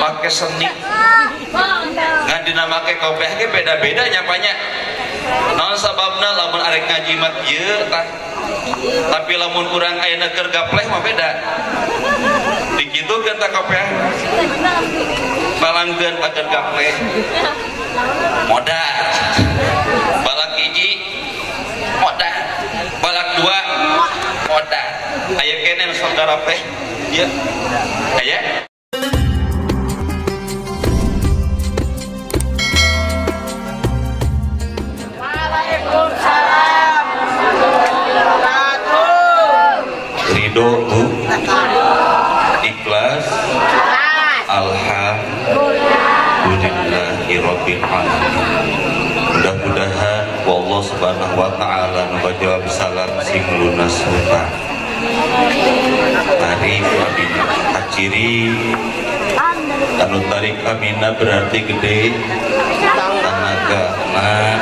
Make seni. Ngan dina make kopiah ge beda-beda nyapanya. Naon sababna lamun arek ngaji mah ieu tah. Tapi lamun urang ayeuna keur gapleh mah beda. Dikitukeun tah kopiah. Palangkeun agar gapleh. Modal. Balak hiji modal. Balak dua modal. Aya keneh sok garapeh. Ieu. Aya. Ridho bu, ikhlas, alhamdulillahirabbil alamin. Mudah-mudahan Allah Subhanahu wa taala nu jawab salam sing lunas hutang. Tarik amina kaciri, anu tarik amina berarti gede tenaga. Nah,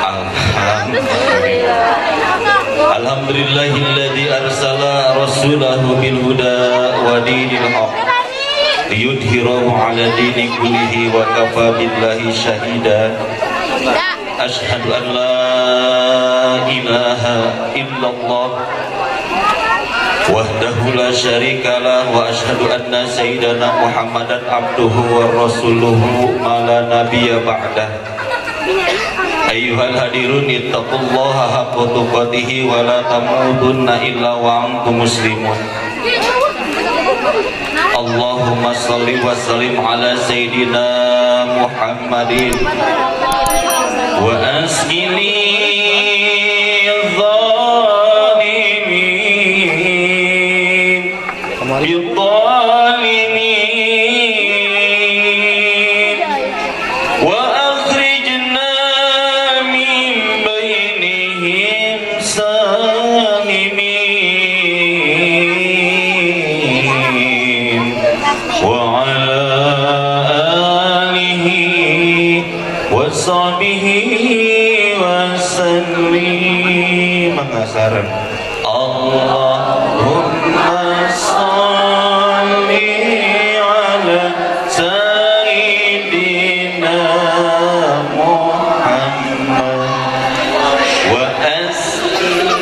alhamdulillah. Alhamdulillahilladzi arsala rasulahu bil huda wa dinil haq liyudhhirahu 'ala dini kullihi wa kafa billahi syahida. Asyhadu an la ilaha illallah wahdahu la syarikalah wa asyhadu anna sayyidana Muhammadan abduhu wa rasuluhu ma la nabiyya ba'dah. Ayyuhal hadirun ittaqullaha haqqa tuqatih wa la tamutunna illa wa antum muslimun. Allahumma shalli wa sallim ala sayyidina Muhammadin wa asqili zalimin bizzalimin wa akhrijna min bainihim salimin wa ala alihi wa sahbihi wa sallim. Mangasaran Allahumma shalli ala sayyidina Muhammad wa asli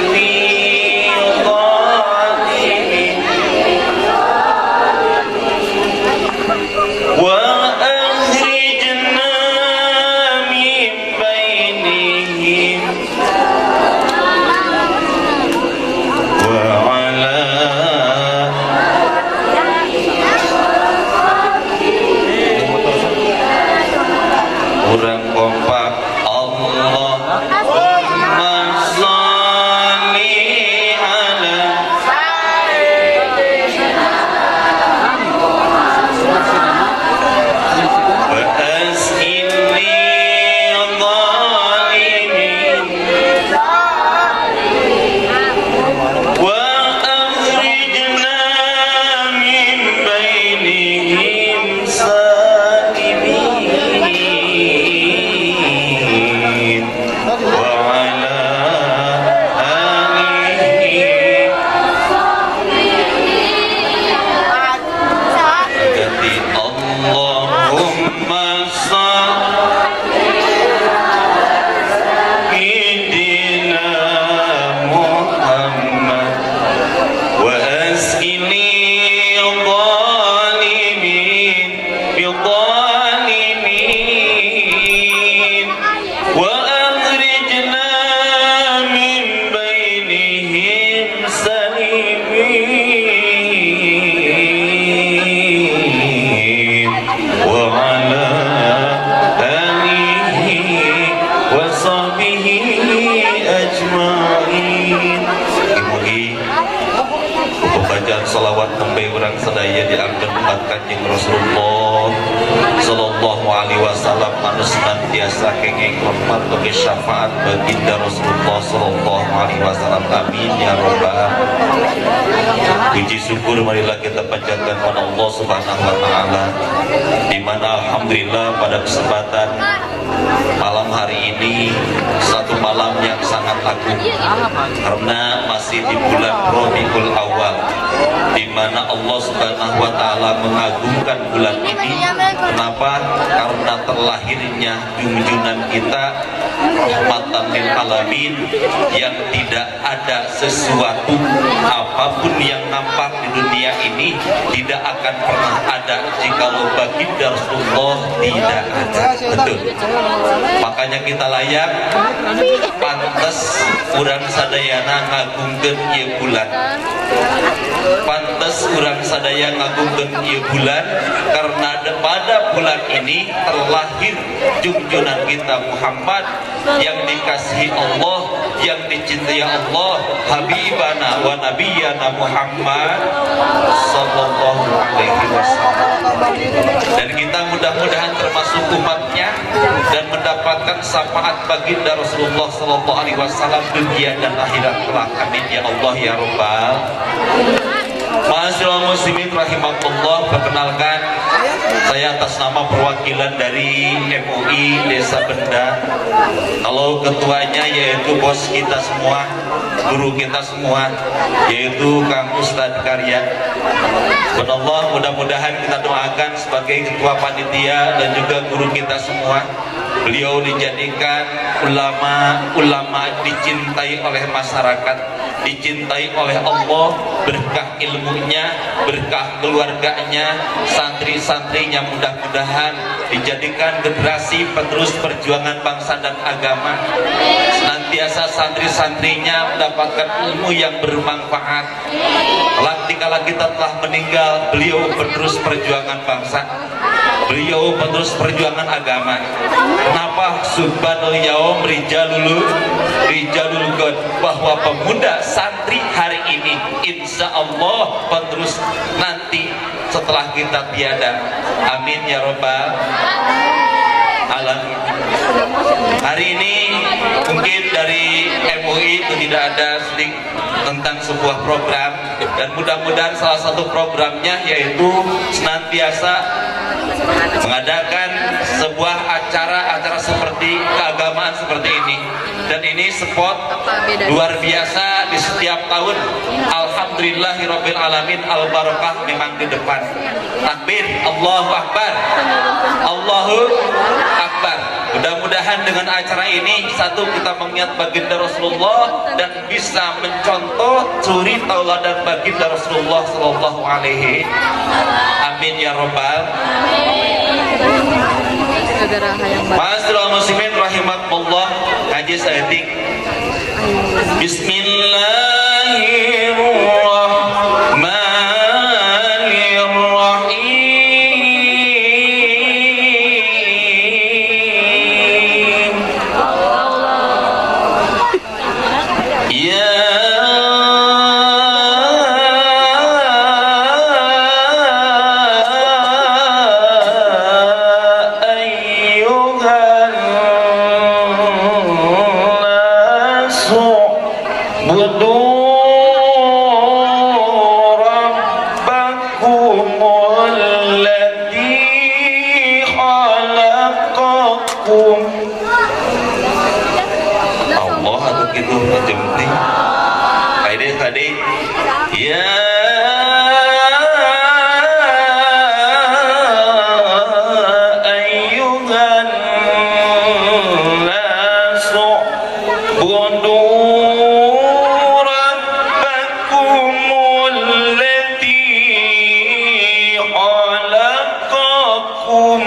zalimin wa akhrijna min bainihim wa ala urang kompak. Allahumma shalli ala wa asqini zalimin wa akhrijna min bainihim salimin wa ala alihi. Ganti Allahumma sayyidina Muhammad wa asqini zalimin bizzalimin wa akhrijna min bainihim salimin wa ala alihi wa sahbihi ajma'in. Mugi bacaan salawat nembe urang sadaya diangkat Kanjeng Rasulullah sallallahu alaihi wasallam. anu senantiasa kenging rahmat oge syafaat baginda Rasulullah sallallahu alaihi wasallam. Amin ya rabbal. Puji syukur marilah kita panjatkan kepada Allah Subhanahu wa taala, di mana alhamdulillah pada kesempatan malam hari ini satu malam yang sangat agung karena masih di bulan Rabiul Awal, di mana Allah Subhanahu wa taala mengagungkan bulan ini. Kenapa? Karena terlahirnya junjungan kita rahmatan lil alamin, yang tidak ada sesuatu apapun yang nampak di dunia ini tidak akan pernah ada jikalau baginda Rasulullah tidak ada. Betul. Makanya kita layak pantes urang sadayana ngagungkeun ieu bulan. Pantes urang sadaya ngagungkeun ieu bulan karena pada bulan ini terlahir junjungan kita Muhammad yang dikasihi Allah, yang dicintai Allah, habibana wa nabiyana Muhammad sallallahu alaihi wasallam. Dan kita mudah-mudahan termasuk umatnya dan mendapatkan syafaat baginda Rasulullah sallallahu alaihi wasallam dunia dan akhirat kelak. Amin ya Allah ya rabbal. Ma'asyiral muslimin rahimakumullah, perkenalkan saya atas nama perwakilan dari MUI Desa Benda. Kalau ketuanya yaitu bos kita semua, guru kita semua, yaitu Kang Ustadz Karya. Kepada Allah mudah-mudahan kita doakan sebagai ketua panitia dan juga guru kita semua. Beliau dijadikan ulama-ulama dicintai oleh masyarakat, dicintai oleh Allah, berkah ilmunya, berkah keluarganya, santri-santrinya mudah-mudahan dijadikan generasi penerus perjuangan bangsa dan agama. Senantiasa santri-santrinya mendapatkan ilmu yang bermanfaat. Kelak dikala kita telah meninggal, beliau penerus perjuangan bangsa, beliau penerus perjuangan agama. Kenapa subhanal yaum rijalul rijalul god, bahwa pemuda santri hari ini insya Allah penerus nanti setelah kita tiada. Amin ya robbal alamin. Hari ini mungkin dari MUI itu tidak ada sedikit tentang sebuah program, dan mudah-mudahan salah satu programnya yaitu senantiasa mengadakan sebuah acara-acara seperti keagamaan seperti ini. Dan ini spot luar biasa di setiap tahun. Alhamdulillahirabbil alamin, al barokah memang di depan. Takbir, Allahu Akbar, Allahu Akbar. Mudah-mudahan dengan acara ini, satu, kita mengingat baginda Rasulullah dan bisa mencontoh suri tauladan baginda Rasulullah sallallahu alaihi. Amin ya robbal. Ma'asyiral muslimin rahimakumullah, ngaji saeutik. Bismillahirrahmanirrahim. Ya Allah atau gitu macam ni. Tadi ya ayyuhan nasu ubudu rabbakumul ladzi khalaqakum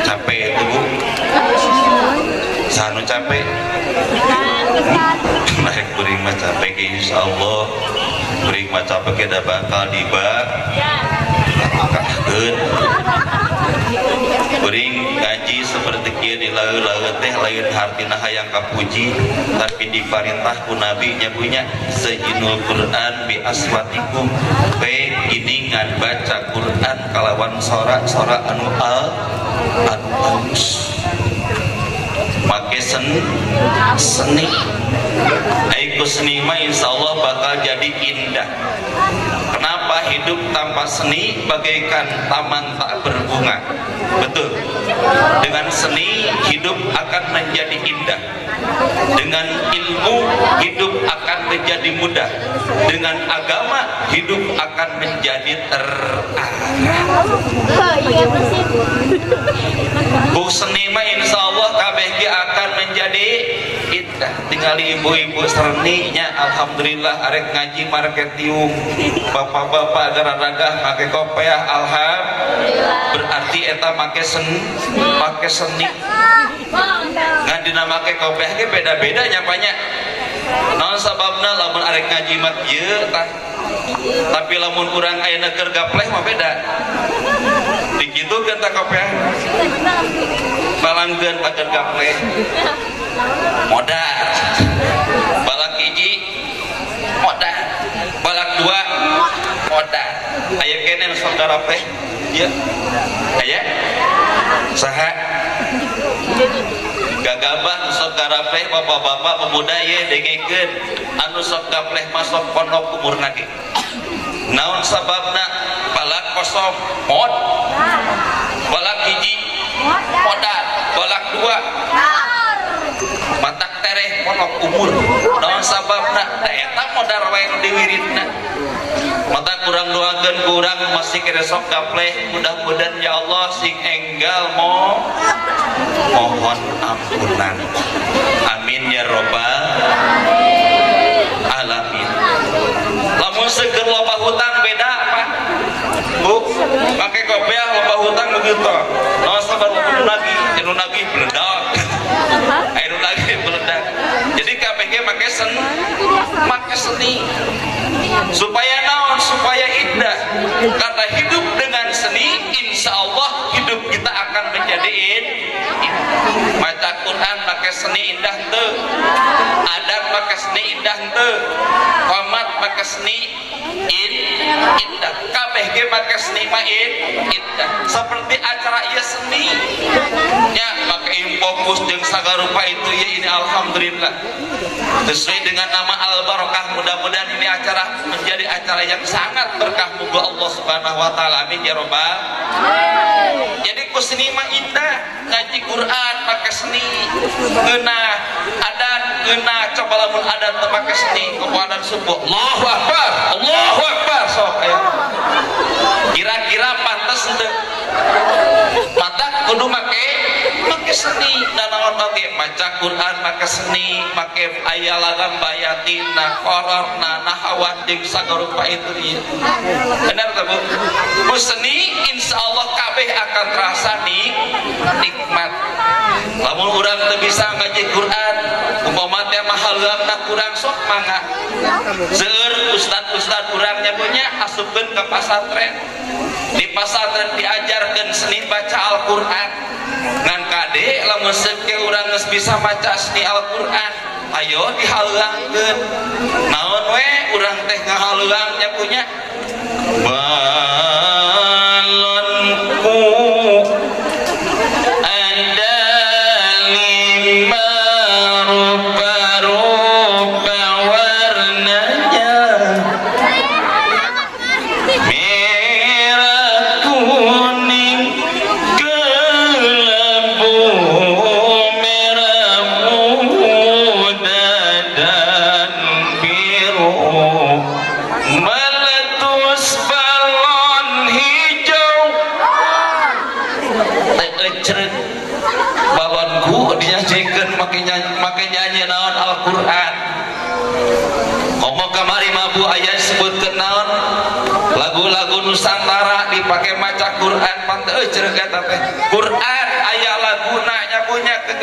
Capek itu bu? Sanu capek? Naik kuring mah capek insyaallah. Kuring mah capek da bakal dibak. Kuring ngaji seperti kieu di laeu-laeu teh lain hartina hayang kapuji tapi diparintah ku nabi nya punya sejinul Quran bi aswatikum we giningan baca Quran kalawan sora-sora anu anu halus make seni. Ai ku seni mah insyaallah bakal jadi indah. Kenapa hidup tanpa seni bagaikan taman tak berbunga? Betul. Dengan seni hidup akan menjadi indah. Dengan ilmu hidup akan menjadi mudah. Dengan agama hidup akan menjadi terarah. Bu seni mah insyaallah kabeh akan menjadi indah. Tinggal ibu-ibu sereninya alhamdulillah arek ngaji market tiung. Bapak-bapak gara-gara make kopiah alhamdulillah. Berarti eta make seni, make seni. Ngan dina make kopiah ge beda-beda nyapanya. Naon sababna lamun arek ngaji mah ieu tah. Tapi lamun urang ayeuna keur gapleh mah beda. Dikitukeun tah kopiah. Balangkeun tah keur gapleh. Modal. Balak hiji modal. Balak dua modal. Aya kene sok garapeh. Ieu. Aya? Saha? Gagabah sok garapeh bapak-bapak pemuda ye dengekeun anu sok gapleh masuk pondok umurna ge. Naon sababna? Balak kosong mod. Balak hiji modal, balak dua matak tereh pondok umur. Naon sababna? Da eta modal wae nu diwiridna. Mata kurang doakeun kurang masih kene sok gapleh, mudah-mudahan ya Allah sing enggal mohon ampunan. Amin ya robbal alamin. Lamun seueur loba hutang beda apa? Bu, make kopiah loba hutang begitu. Naon sabab nu nagih, anu nagih beledak. Anu nagih beledak. Jadi KPG make seni, make seni. Supaya naon? Supaya indah. Karena hidup dengan seni, insya Allah hidup kita akan menjadi indah. Baca Quran pakai seni indah tuh, adat pakai seni indah tuh, qomat pakai seni indah, KBG pakai seni mah indah. Seperti acara ieu seni nya pakai fokus jeung sagarupa itu ya ini alhamdulillah. Sesuai dengan nama Al-Barokah, mudah-mudahan ini acara menjadi acara yang sangat berkah moga Allah Subhanahu wa taala. Amin ya robbal. Jadi ku seni mah indah, ngaji Quran pakai seni, ngeunah, adan ngeunah, coba lamun adan teu make seni, komo adan subuh. Allahu Akbar, Allahu Akbar sok aya. Kira-kira pantes henteu? Mata kudu make seni, dan naon oge maca Quran make seni, make aya lagam bayatina, kororna, nahawan jeung sagarupa itu ieu. Benar teh Bu? Bu seni insyaallah kabeh akan terasa nikmat. Lamun urang teu bisa ngaji Quran, umpama teh mah haleungna kurang sok mangga. Seueur ustad-ustad urang nya punya asupkeun ka pasantren. Di pasantren diajarkeun seni baca Al-Qur'an. Ngan kade lamun seuke urang geus bisa maca seni Al-Qur'an, ayo dihaleuangkeun. Naon we urang teh ngahaleuang nya punya balonku ada lima rupa-rupa warnanya, merah, kuning, kelabu, merah muda dan biru. Meletus balon hijau, teu balonku dinyanyikeun make nyanyi naon Al-Qur'an. Komo kamari mah Bu aya sebutkeun naon lagu-lagu Nusantara dipake maca Quran pan teu ecreg eta teh. Quran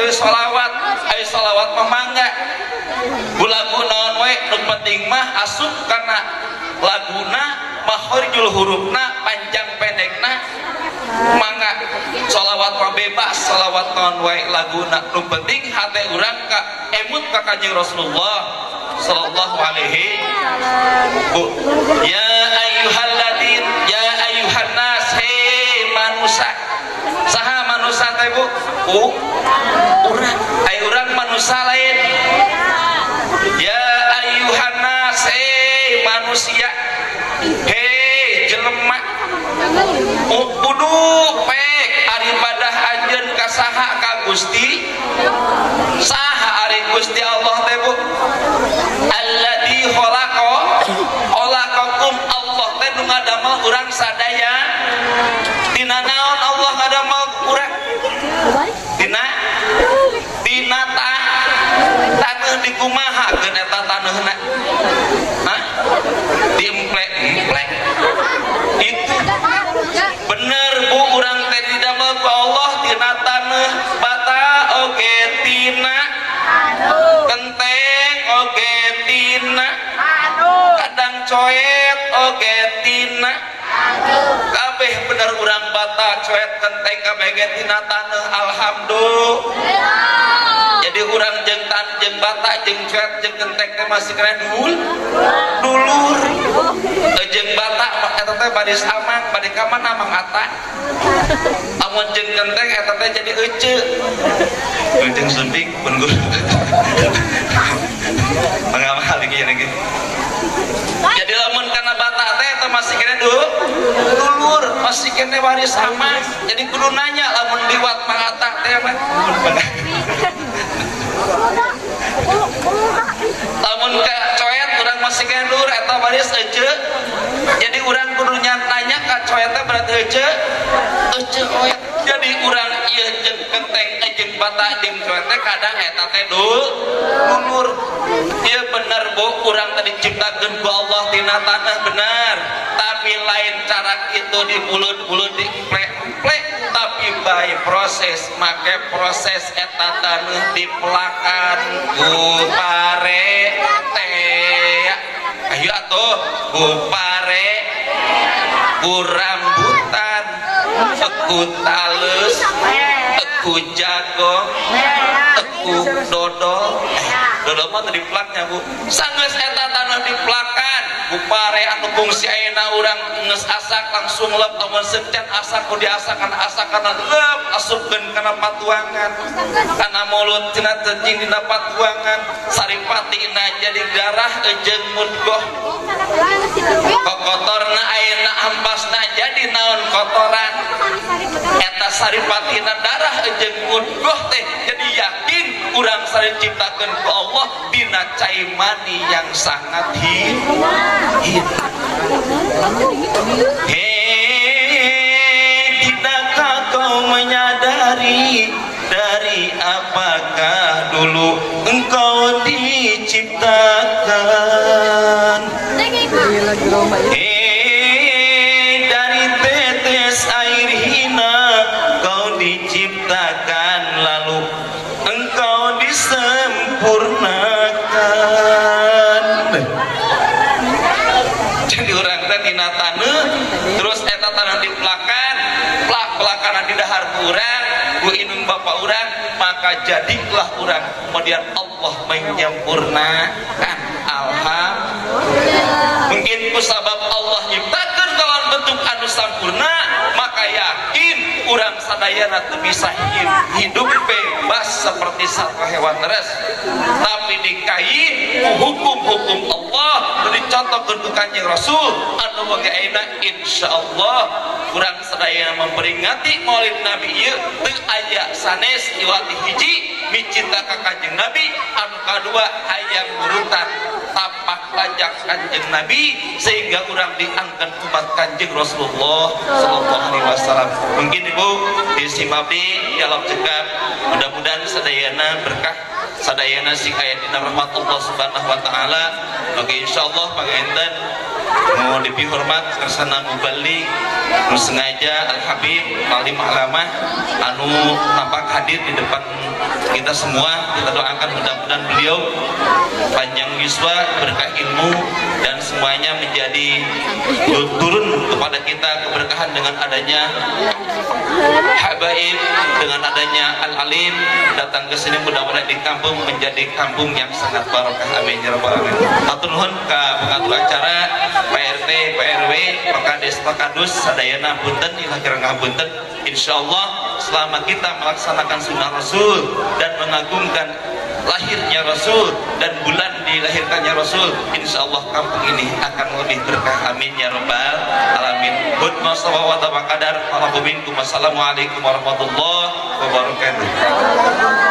kecuali sholawat. Ayo sholawat mah mangga. Lagu naon we nu penting mah asup kana laguna makhorijul hurufna panjang pendekna mangga. Sholawat mah bebas, sholawat naon wae laguna nu penting hate urang ka emut ka Kanjeng Rasulullah sallallahu alaihi. Bu, ya ayyuhalladzin ya ayyuhan nas, hei manusia. Saha manusia teh Bu? Urang. Ai urang manusia lain. Ya ayyuhan nas, hei manusia. Hei jelema. Kudu pek ari ibadah anjeun ka saha ka Gusti? Saha ari Gusti Allah teh Bu? Alladzi khalaqa khalaqakum, Allah teh nu ngadamel urang sadaya. Tina naon Allah ngadamel urang? Tina tina taneuh dikumahakeun eta taneuhna? Hah? Diemplek-emplek. Itu bener Bu, urang teh didamel ku Allah tina taneuh, bata oge tina kenteng oge tina, kadang coet oge tina, kabeh bener urang bata coet kenteng kabeh ge tina taneuh. Alhamdulillah. Jadi urang jeung tan jeung bata jeung coet jeung kenteng teh masih kena dulur. Jeung bata eta teh baris amang, bari ka mana Mang Ata. Amun jeung kenteng eta teh jadi ece. Jeung sumping pun guru. Pangamal iki lagi. Jadi lamun kana bata teh eta masih kena dulur, masih kena waris amang. Jadi kudu nanya lamun liwat Mang Ata teh apa? Lamun ka coet urang masih kena dulur eta waris ece. Jadi urang kudu nanya ka coet teh berarti ece, ece oet. Jadi urang ieu jeung kenteng jeung bata jeung coet teh kadang eta teh dulur. Ieu bener Bu, urang tadi diciptakeun ku Allah tina tanah benar, tapi lain cara itu di mulut-mulut diemplek-emplek, tapi by proses, make proses eta taneuh dipelakan ku pare teh. Ayo atuh ku pare ku rambutan, ku taleus, ku jago, ku dodol. Dodol mah teu dipelaknya Bu. Sanggeus eta tanah dipelakan ku pare anu fungsi ayeuna urang geus asak langsung lep, lamun secan asak ku diasakan asakana lep asupkeun kana patuangan, kana mulut cenah ceucing dina patuangan, saripatina jadi darah jeung mudgoh. Kokotorna ayeuna ampasna jadi naon kotoran. Eta saripatina darah jeung mudgoh teh jadi yakin urang sari ciptakeun ku Allah dina cai mani yang sangat hina. Hei, tidakkah kau menyadari dari apakah dulu engkau diciptakan? Hei, dari tetes air hina kau diciptakan, lalu engkau disempurnakan. Jadi urang teh tina taneuh, terus eta tanah dipelakan, plak-pelakanan di dahar ku urang, ku indung bapa urang, maka jadilah urang. Kemudian Allah menyempurnakan. Alhamdulillah. Mungkin ku sabab Allah nyiptakeun dalam bentuk anu sampurna, maka yakin urang sadayana teu bisa hidup bebas seperti satwa hewan teres, tapi dikait ku hukum-hukum Allah, nu dicontohkeun ku Kanjeng Rasul anu bagi ayeuna insyaallah urang sadayana memperingati Maulid Nabi ieu teu aya sanes iwati hiji micinta ka Kanjeng Nabi, anu kadua hayang nurutan tapak lajak Kanjeng Nabi sehingga urang diangkat umat Kanjeng Rasulullah sallallahu alaihi wasallam. Mungkin Ibu disimabdi dalam cekap, mudah-mudahan sadayana berkah, sadayana sing aya dina rahmat Allah Subhanahu wa taala. Oke, insyaallah panginten Mau dipihormat kersana mubaligh nu sengaja Al Habib Alim Alamah anu nampak hadir di depan kita semua. Kita doakan mudah-mudahan beliau panjang yuswa, berkah ilmu, dan semuanya menjadi turun kepada kita keberkahan dengan adanya habaib, dengan adanya Al-Alim datang ke sini. Mudah-mudahan di kampung menjadi kampung yang sangat barokah, amin ya rabbal alamin. Hatur nuhun ka pengatur acara, Pak RT, Pak RW, Pak Kades, Pak Kadus, sadayana punten ilah kirang ngapunten. Insyaallah selama kita melaksanakan sunnah Rasul dan mengagungkan lahirnya Rasul dan bulan dilahirkannya Rasul, insyaallah kampung ini akan lebih berkah, amin ya rabbal alamin. Hudma shalawat wa qadar. Wassalamualaikum warahmatullahi wabarakatuh.